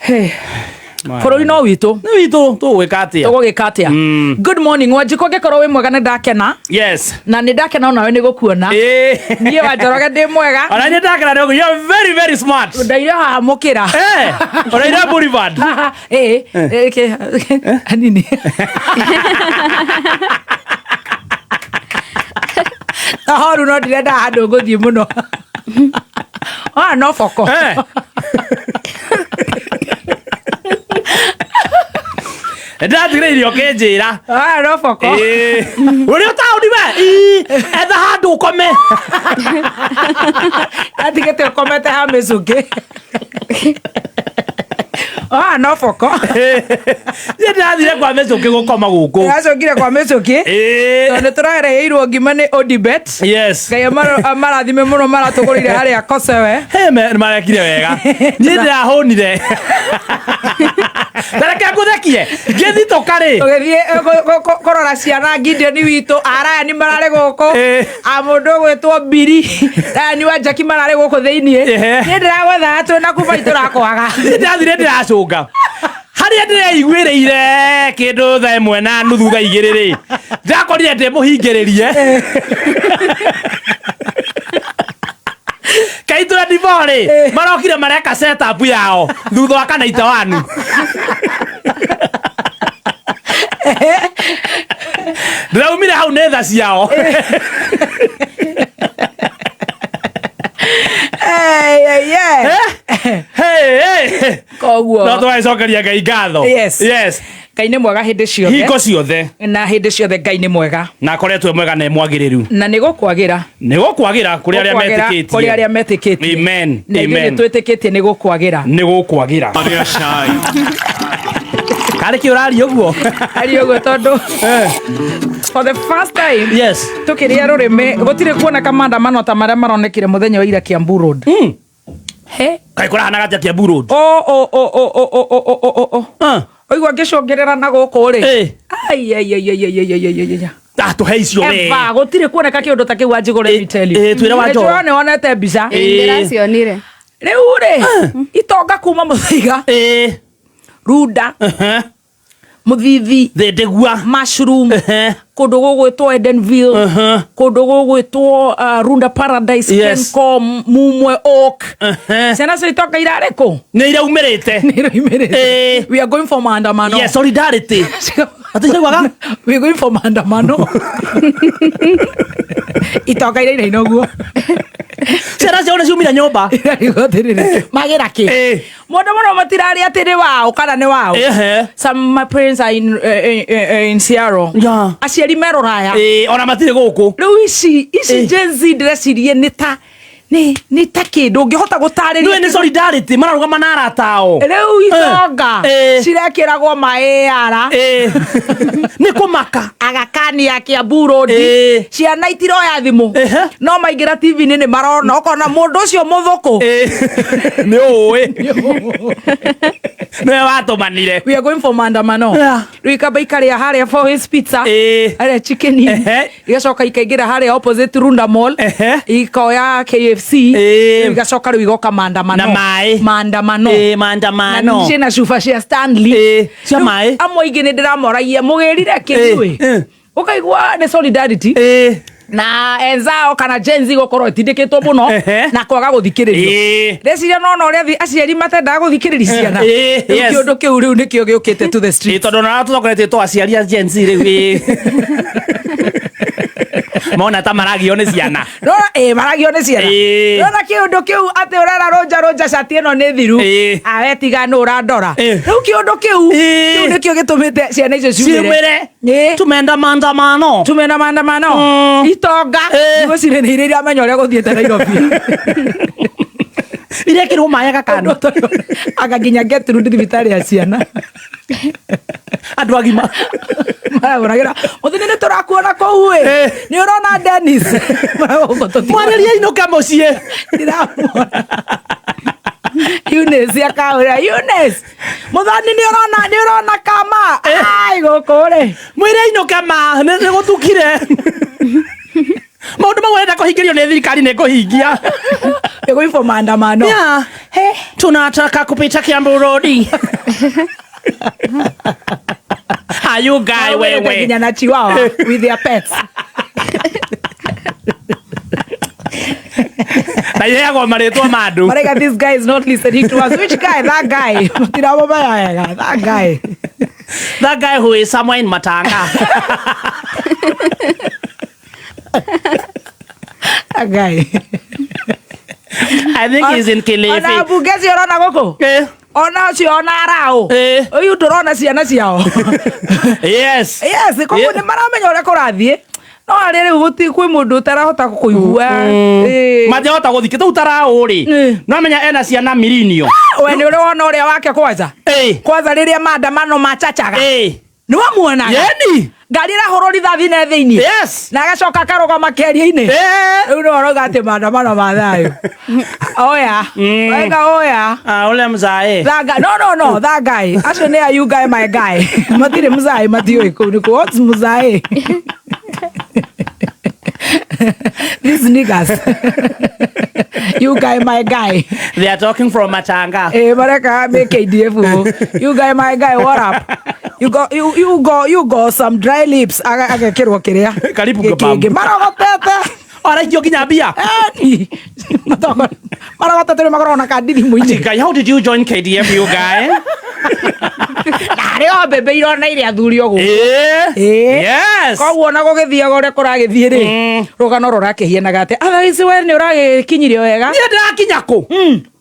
Hey. Bũrũri no witũ. Nĩ witũ, tũgwĩka atĩa? Tũgũgĩka atĩa? Good morning, Wanjikũ, ngĩkorwo wĩ mwega nĩ ndakena. Na nĩ ndakena onawe nĩ gũkuona. Niĩ Wanjoroge ndĩ mwega. Ona nĩ ndakena nĩ you are very very smart. Ndaire haha mũkĩra. Eh, ona ira Boulevard. Ĩĩ, hanini. Horu no ndirenda handũ ngũthiĩ mũno. Ah, no boko. Eh. Ndĩratigire irio ũkĩnjĩra. Ah, no boko. Ĩĩ. Ũrĩ o taũni we? Ii, etha handũ ũkome. Atigĩte ũkomete ha mĩcũkĩ. Ah, no boko. Niĩ ndĩrathire kwa mĩcũkĩ gũkoma gũkũ. Acokire kwa mĩcũkĩ. Ĩĩ. Tondũ nĩ tũrareheirwo ngima nĩ Odibet. Yes. Ngai amarathime mũno maratũgũrĩire harĩa kosewe. He, nĩ marekire wega. Niĩ ndĩrahũnire. Ta reke ngũthekie. Ngĩthitũka rĩ. Tũgĩthiĩ kũrora ciana Gideon witũ arayani mararĩ gũkũ. A mũndũ ũgwĩtwo Biri Ryan wa Jackie mararĩ gũkũ thĩiniĩ. Niĩ ndĩragwethaga twĩ na kuba itũrakwaga. Niĩ ndĩrathire ndĩracũnga. Harĩa ndĩreiguĩrĩire kĩndũ thaa ĩmwe na nuthu thaa igĩrĩ rĩ, ndakorire ndĩ mũhingĩrĩrie. K24 rĩ, marokire mareka setup yao thutha wa kana itawanu. Ndĩraumire hau nĩ tha ciao. Hey, hey, hey. Hey, hey. Koguo No tũgagĩcokeria Ngai ngatho. Yes. Yes. Ngai nĩ mwega hĩndĩ ciothe. Hingo ciothe. Na hĩndĩ ciothe Ngai nĩ mwega. Na akoretwo e mwega na e mwagĩrĩru. Na nĩ gũkwagĩra. Nĩ gũkwagĩra kũrĩ arĩa Gũkwagĩra metĩkĩtie. kũrĩ arĩa metĩkĩtie. Amen. Na ithuĩ Amen. nĩ twĩtĩkĩtie nĩ gũkwagĩra. Nĩ gũkwagĩra. Karĩ kĩ ũraria ũguo? Aria ũguo tondũ for the first time Yes. tukĩrĩa rũrĩmĩ gũtirĩ kuoneka maandamano ta marĩa maronekire mũthenya wa ira Kiambu Road. He. Kaĩ kũrahanaga atĩa Kiambu Road? O o o o o o o o o o. Ah. Oigua ngĩcũngĩrĩra na gũkũ rĩ. Eh. Ai ai ai ai ai ai ai ai ai ai. Ah, tũhe icio we. Eva, gũtirĩ kuoneka kĩũndũ ta kĩu Wanjigũ, let me tell you. Eh, twĩre Wanjoro. Nĩnjũĩ nĩ wonete mbica. Ndĩracionire. Rĩu rĩ, itonga kuma Mũthaiga, Runda, Mũthithi, Thĩndĩgua. Mushroom, kũndũ gũgwĩtwo Edenville, kũndũ gũgwĩtwo Runda Paradise, Yes. Kencom, Mumwe Oak. Ciana cio itonga irarĩ kũ? Nĩ iraumĩrĩte. Nĩ iraumĩrĩte. We are going for maandamano. Yes, solidarity. Atĩ ciraugaga? We are going for maandamano. Itonga irainaina ũguo. Ciana ciao nĩ ciumire nyũmba. Irarigwo atĩrĩrĩ, magĩra kĩ? Mũndũ mũno matirarĩ atĩ nĩ wao kana nĩ wao. Some my parents are in Seattle. Yeah. Aciari me rũraya. Ona matirĩ gũkũ. Rĩu ici Gen Z ndĩrecirie nĩ ta nĩ ta kĩndũ ũngĩhota gũtarĩria. Nĩũĩ nĩ solidarity mararũgama na arata ao. Rĩu itonga cirekĩragwo ma AR. Nĩ kũmaka. Agakania Kiambu Road. Ciana itiroya thimũ. No maingĩra TV-inĩ nĩ marona ũkona mũndũ ũcio mũthũkũ. Nĩ ũĩ. Nĩwe watũmanire. We are going for maandamano. Yeah. Rĩu ikamba ikarĩa harĩa for his pizza. Harĩa chicken Inn. Igacoka ikaingĩra harĩa opposite Runda Mall. Ikoya KFC. Rĩu igacoka rĩu igoka maandamano. Na maĩ. Maandamano. Maandamano. Na ciĩna cuba cia Stanley. Cia Rĩu maĩ. Amwe aingĩ nĩ ndĩramoragia mũgĩrire kĩnyuĩ. Ũkaigua nĩ solidarity. Na enzao kana Gen Z gũkorwo ĩtindĩkĩtwo mũno na kwaga gũthikĩrĩrio. Ndeciria nona ũrĩa aciari matendaga gũthikĩrĩria ciana. Rĩu kĩũndũ kĩu rĩu nĩkĩo gĩũkĩte to the street. Tondũ ona tũtongoretio twa aciari a Gen Z rĩu mona ta maragio nĩ ciana. Nona maragio nĩ ciana. Nona kĩũndũ kĩu atĩ ũrera rũnja rũnja cati ĩno nĩ thiru. Awe tiga nũ ũrandora. Rĩu kĩũndũ kĩu kĩu nĩkĩo gĩtũmĩte ciana icio ciumĩre. Ciumĩre. Tumenda maandamano. Tumenda maandamano. Itonga. Ngwĩciria nĩ iria iramenya ũrĩa gũthiĩte Nairobi. Irekĩrwo maĩ agakano. Anga nginya Gertrude thibitarĩ ya ciana. Andũ agima. Maragũragĩra mũthenya nĩ tũrakuona kũu ĩ. Nĩ ũrona Dennis. Mwarĩrie inũke mũciĩ. Ndĩramuona. Eunice akahũra Eunice. Mũthoni nĩ ũrona nĩ ũrona kama. Ai gũkũ rĩ. Mwĩre inũke ma nĩ gũtukire. Maũndũ mau arenda kũhingĩrio nĩ thirikari nĩ ngũhingia. Nĩ going for maandamano. Yeah. He. Tunataka kupita Kiambu Road. Are you guy Marũmĩrĩte wewe? nginya na chihuahua with their pets. Na iheagwo marĩtwa ma andũ. Maraiga this guy is not listening to us. Which guy? That guy. Matiramũmenya wega. That guy. That guy who is somewhere in Matanga. That guy. I think he's in Ona Kilifi. mbunge acio ũrona gũkũ? Ona ũcio ona araũ. Ũyũ ndũrona ciana ciao. Yes. Yes, koguo nĩ maramenya ũrĩa kũrathiĩ. No harĩa rĩu gũti kwĩ mũndũ ũtarahota kũigua. Ĩĩ. Mangĩhota gũthikĩ tũu taraũ rĩ. No menya ena ciana mirinio. We nĩ ũrĩ wona ũrĩa wake kwanza? Kwanza rĩrĩa maandamano macacaga. Nĩ wamuonaga? Yeni. Ngari ĩrahũrwo rithathi na thĩinĩ. Yes. Na agacoka akarũgama kĩario-inĩ. Rĩu nĩ ũroiga atĩ maandamano ma thayũ. Oya. Wega oya. Ah, ule mzae. That guy. No, no, no. That guy. Acio nĩ a you guy my guy. Matirĩ mzae matiũĩ kũu nĩ kũ. What's mzae? These niggas. You guy my guy. They are talking from Matanga. Eh, mareka me KDF. You guy my guy, what up? You go you you go you go some dry lips agekirwo kiria. Karibu Gĩkĩngĩ. Gabamu. Marogotete. Araikio nginya mbia. Eni. Marogotete nĩ makoragwo na kandi thimũ-inĩ. Guy, how did you join KDF, you guy? Narĩ o mbembe ironeire athuri o gũkũ. Eh. Yes. Koguo ona gũgĩthiaga ũrĩa kũragĩthiĩ rĩ, rũgano rũrakĩhianaga atĩ otherwise we nĩ ũragĩkinyirio wega. Niĩ ndĩrakinya kũ?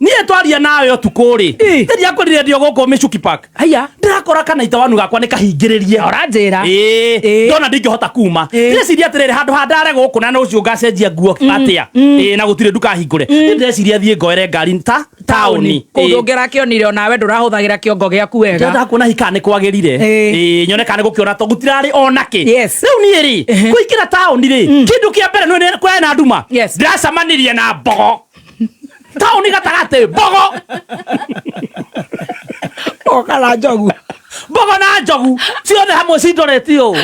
Niĩ twaria nawe ũtukũ rĩ. Ndĩrakwĩrire ndĩ o gũkũ Michuki Park. Haiya. Ndĩrakora kanaita wanu gakwa nĩ kahingĩrĩrie. Ũranjĩra. Ĩĩ. Ndona ndingĩhota kuma. Ndĩreciria atĩrĩrĩ handũ ha ndare gũkũ na ũcio ngacenjia nguo atĩa. Ĩĩ na gũtirĩ nduka hingũre. Niĩ ndĩreciria thiĩ ngoere ngari ta taũni. Kũndũ ũngĩrakĩonire onawe ndũrahũthagĩra kĩongo gĩaku wega. Ndĩrenda kuona hihi kana nĩ kwagĩrire. Ĩĩ nyone kana nĩ gũkĩona to gũtirarĩ ona kĩ. Yes. Rĩu niĩ rĩ kũingĩra taũni rĩ kĩndũ kĩa mbere nĩ kwena nduma. Yes. Ndĩracemanirie na mbogo. Taũni gatagatĩ mbogo. Oka na njogu. Mbogo na njogu ciothe hamwe cindorete ũũ.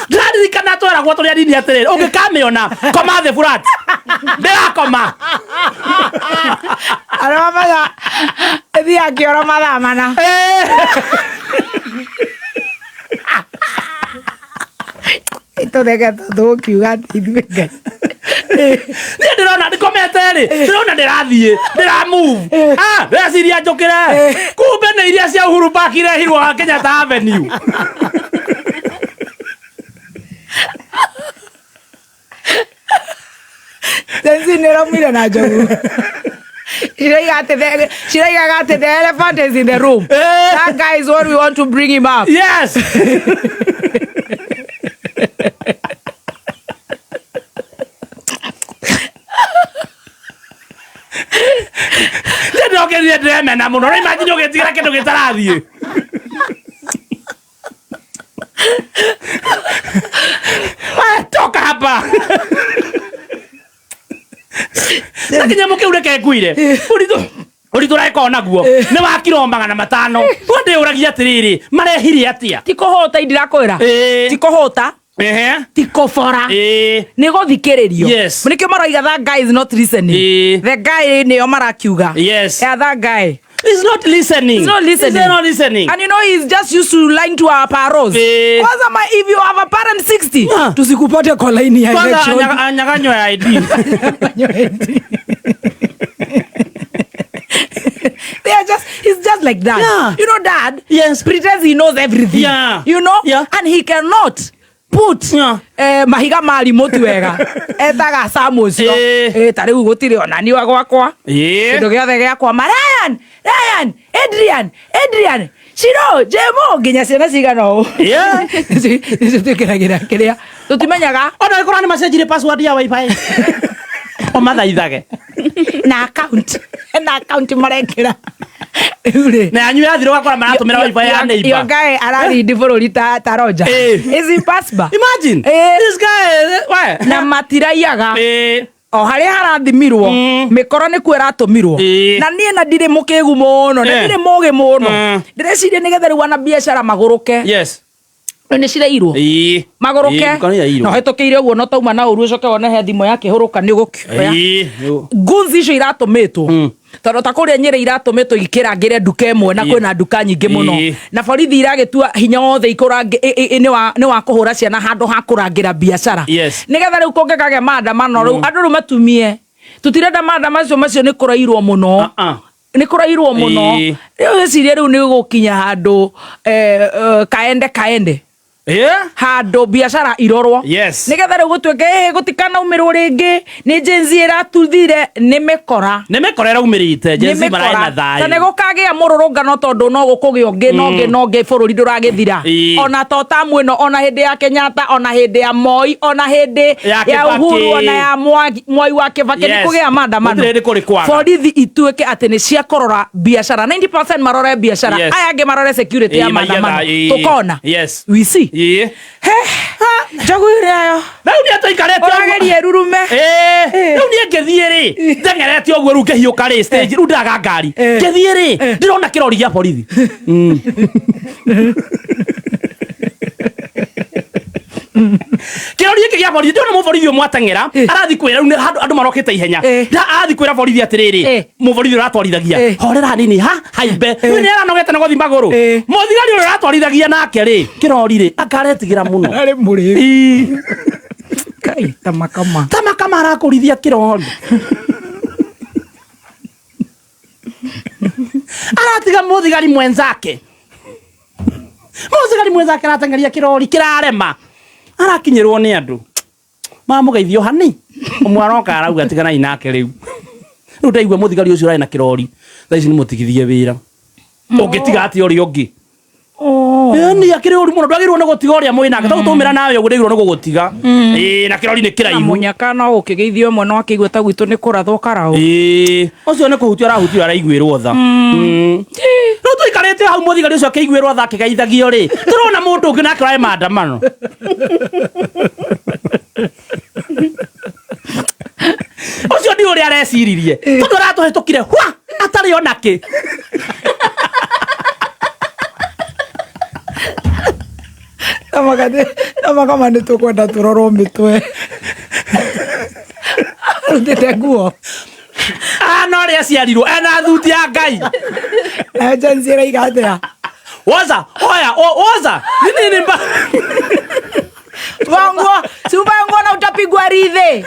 Ndĩraririkana tweragwo tũrĩ anini atĩrĩrĩ ũngĩkamĩona koma thĩ flat ndĩrakoma. Arĩa mamenya ĩthiaga kĩoro mathaa mana. Tũtheke tũkiuga atĩ ithuĩ Ngai. Niĩ ndĩrona ngomete rĩ ndĩrona ndĩrathiĩ ndĩra move ah ndĩreciria njũkĩre kumbe nĩ iria cia Uhuru Park irehirwo ha Kenyatta Avenue. Gen Z nĩ ĩraumire na njogu. Ciraigaga atĩ the elephant is in the room. That guy is what we want to bring him up. Yes. Niĩ ndĩrokĩrire ndĩremena mũno no imagine ũgĩtigĩra kĩndũ gĩtarathiĩ. We, toka hapa. Na kĩnyamũ kĩu reke ngwire ũritũ ũritũ ũreka naguo nĩ wa kiro 500. Rĩu ndĩũragia atĩrĩrĩ marehire atĩa? Ti kũhũta indirakwĩra. Ti kũhũta. Ti kũbora. Nĩ gũthikĩrĩrio. Yes. Nĩkĩo maroiga that guy is not listening. The guy nĩo marakiuga. Yes. Yeah, that guy. He's not listening. He's not listening. He's not listening. And you know he's just used to lying to our parents. Kwanza ma, if you have a parent 60, tusikupate kwa line ya Kwanza election. anyang'anywe ya ID. They are just, he's just like that. Yeah. You know, dad Yes. pretends he knows everything. Yeah. You know? Yeah. And he cannot put mahiga ma remote wega. Etaga Sam ũcio. Ta rĩu gũtirĩ ona niwa gwakwa. Kĩndũ gĩothe gĩakwa ma Ryan, Ryan, Adrian, Adrian, Shiro, Jemo nginya ciana cigana ũũ. Yeah. Nĩcio twĩkĩragĩra kĩrĩa tũtimenyaga. Ona ĩkorwo nĩ macenjirie password ya wifi. Ũmathaithage. Na account. Na account marekĩra. Rĩu rĩ. Na yanyu yathira ũgakora maratũmĩra wifi ya Your neighbor. guy ararindi bũrũri ta Roger. Is impossible. Imagine. This guy, we. Na matiraiyaga. O harĩa harathimirwo mĩkoro nĩkuo ĩratũmirwo. Na niĩ na ndirĩ mũkĩgu mũno, na ndirĩ mũgĩ mũno. Ndĩreciria nĩgetha rĩu wana biacara magũrũke. Yes. Nĩ cirairwo. Ĩĩ. Magũrũke. Ĩĩ, nduka nĩ irairwo. Na ũhĩtũkĩire ũguo no tauma na ũru ũcoke wone he thimũ yakĩhũrũka nĩ ũgũkĩoya. Ĩĩ. Guns icio iratũmĩtwo tondũ ta kũrĩa Nyĩrĩ iratũmĩtwo ikĩrangĩre nduka ĩmwe na Ĩĩ. kwĩna nduka nyingĩ mũno. Ĩĩ. Na borithi iragĩtua hinya wothe nĩ wa kũhũra ciana handũ ha kũrangĩra biacara. Yes. Nĩgetha rĩu kũngĩkagĩa maandamano rĩu andũ rĩu matumie tutirenda maandamano macio nĩ kũrairwo mũno. Ah, ah. Nĩ kũrairwo mũno. Ĩĩ. Rĩu wĩcirie rĩu nĩ gũkinya handũ kaende kaende Ĩĩ. handå biacara irorwo. Yes. Nĩgetha rĩu gũtuĩke gũtikanaumĩrwo rĩngĩ nĩ Gen Z ĩratuthire nĩ mĩkora. Nĩ mĩkora ĩraumĩrĩte. Gen Z mararĩ na Ta nĩ thayũ. gũkagĩa mũrũrũngano tondũ no gũkũgĩa ũngĩ na ũngĩ na ũngĩ bũrũri ndũragĩthira. Ĩĩ. Ona to tamu ĩno, ona hĩndĩ ya Kenyatta, ona hĩndĩ ya Moi, ona hĩndĩ Ya ya Uhuru, Kibaki. ona ya Mwai wa Kibaki nĩ Yes. kũgĩa maandamano. Gũtirĩ hĩndĩ kũrĩ kwaga. Borithi ituĩke atĩ nĩ cia kũrora biacara 90% marore biacara. Yes. Aya angĩ marore security ya Ĩĩ, maigatha, maandamano. ĩĩ. Tũkona. Yes. We see. Ĩĩ. Njogu ĩrĩayo. Rĩu niĩ tũikarĩte ũguo. Ũrageria ĩrurume. Ĩĩ. Rĩu niĩ ngĩthiĩ rĩ, ndengerete ũguo rĩu ngĩhiũka rĩ stage, rĩu ndĩraga ngari. Ngĩthiĩ rĩ, ndĩrona kĩrori gĩa borithi. Kĩrori gĩkĩ gĩa borithi, ndĩrona mũborithi ũmwe ateng'era, arathiĩ kwĩra rĩu nĩ handũ andũ marokĩte ihenya. Arathiĩ kwĩra borithi atĩrĩrĩ, mũborithi ũrĩa ũratwarithagia, horera hanini ha haimbe. Rĩu nĩ aranogete na gũthiĩ magũrũ. Mũthigari ũrĩa ũratwarithagia nake rĩ, kĩrori rĩ, akaretigĩra mũno. Arĩ mũrĩu. Ĩĩ. Kai tamakama. Tamakama arakũrithia kĩrori. Aratiga mũthigari mwenzake. Mũthigari mwenzake arateng'eria kĩrori kĩrarema. Arakinyĩrwo nĩ andũ. Mamũgeithio hani. Ũmwe aroka arauga tiganai nake rĩu. Rĩu ndaigua mũthigari ũcio ũrarĩ na kĩrori. Thaa ici nĩ mũtigithie wĩra. Ũngĩtiga atĩa ũrĩa ũngĩ? Ĩni akĩrĩ ũru mũno ndwagĩrĩirwo nĩ gũtiga ũrĩa mwĩ nake. Tondũ twaumĩra nawe ũguo ndwagĩrĩirwo nĩ gũgũtiga. Ĩĩ na kĩrori nĩ Na kĩraihu. mũnyaka no ũkĩgeithio ĩmwe no akĩigua ta gwitũ nĩ kũrathwo karaũ. Ĩĩ ũcio nĩ kũhutio arahutio araiguĩrwo tha. Rĩu tũikarĩte hau mũthigari ũcio akĩiguĩrwo tha akĩgeithagio rĩ, tũrona mũndũ ũngĩ nake ũrarĩ maandamano. Ũcio ndiũĩ ũrĩa areciririe tondũ aratũhĩtũkire hwa atarĩ ona kĩ. Tamakama nĩ tũkwenda tũrorwo mĩtwe. Arutĩte nguo. Ana ũrĩa aciarirwo ena thuti ya Ngai. Nayo Gen Z ĩraiga atĩa? Woza, oya, woza. Ni nini mba? Vaa nguo, si uvae nguo na utapigwa rithe.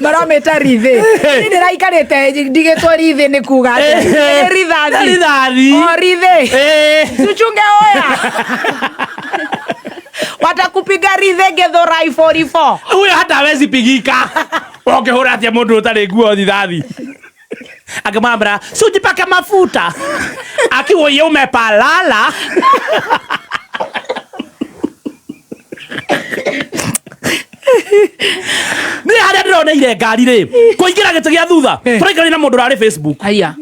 Maramĩta rithe. Niĩ ndĩraikarĩte ndigĩtwo rithe nĩ kuga atĩa? Nĩ rithathi. Nĩ rithathi. O rithe. Tuchunge oya. Watakupiga rithe Githurai 44. Huyo hata hawezi pigika. Ũngĩhũra atĩa mũndũ ũtarĩ nguo rithathi? Akimwambia, si ujipake mafuta. Akiwoye umepalala. Nĩ harĩa ndĩroneire ngari rĩ, kũingĩra gĩtĩ gĩa thutha, tũraikara na mũndũ ũrarĩ Facebook. Haiya.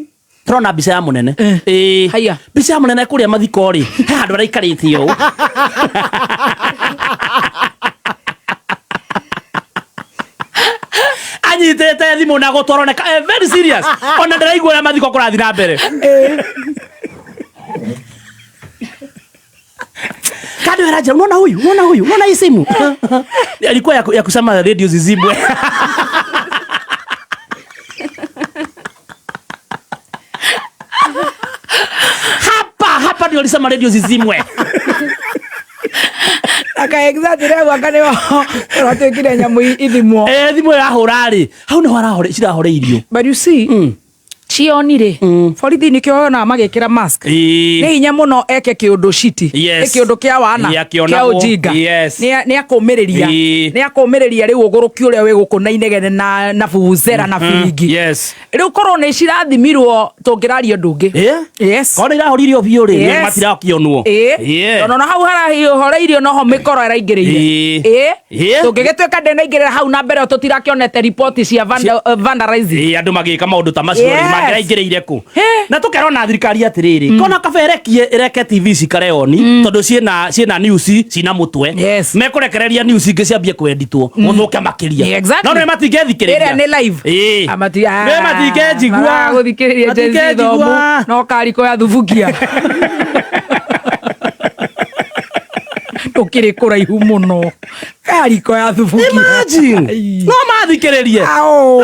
Tũrona mbica ya mũnene. Ĩĩ. Haiya. Mbica ya mũnene kũrĩa mathiko rĩ, he handũ araikarĩte ũũ. Anyitĩte thimũ na gũtũ aroneka very serious. Ona ndĩraigua ũrĩa mathiko kũrathiĩ na mbere. Kado ya Raja, unaona huyu? Unaona huyu? Unaona hii simu? Alikuwa ya kusema radio zizibwe. Hapa, hapa ndio alisema radio zizimwe. Aka exactly rĩu anga nĩho ũratuĩkire nyamũ ithimwo. Thimũ ĩrahũra rĩ, hau nĩho cirahoreirio. But you see, cioni rĩ, borithi nĩkĩo yonaga magĩkĩra mask. Nĩ hinya mũno eke kĩũndũ citi. Yes. Nĩ kĩũndũ kĩa wana, Ĩ, kĩa akĩonagwo. ũjinga. Yes. Nĩ akũmĩrĩria. Nĩ akũmĩrĩria rĩu ũgũrũki ũrĩa wĩ gũkũ na inegene na vuvuzela na biringi. Yes. Rĩu korwo nĩ cirathimirwo tũngĩraria ũndũ ũngĩ. Yes. Korwo nĩ irahoririo biũ rĩ, Yes. matirakĩonwo. Ĩĩ. Tondũ ona hau harahoreirio noho mĩkoro ĩraingĩrĩire. Ĩĩ. Ĩĩ. Ĩĩ. Tũngĩgĩtuĩka ndĩnaingĩrĩra hau na mbere tũtirakĩonete riboti cia vandalizing. Ĩĩ, andũ magĩka maũndũ ta macio rĩ, Yes. mangĩraingĩrĩire kũ? Hĩ. Na tũkerwo na thirikari atĩrĩrĩ, kona kaba ĩrekie ĩreke TV cikare oni, tondũ ciĩna news cina mũtwe. Yes. Mekũrekereria news ingĩ ciambie kwenditwo, gũthũke makĩria. Exactly. No nĩ matingĩthikĩrĩria. Ĩrĩa nĩ live. Ĩĩ. Nĩ matingĩnjigua. Gũthikĩrĩria Gen Z thomu Matingĩnjigua. no kariko ya thubukia. Ũkĩrĩ kũraihu mũno, kariko ya thubukia. Imagine. No mathikĩrĩrie. Ao.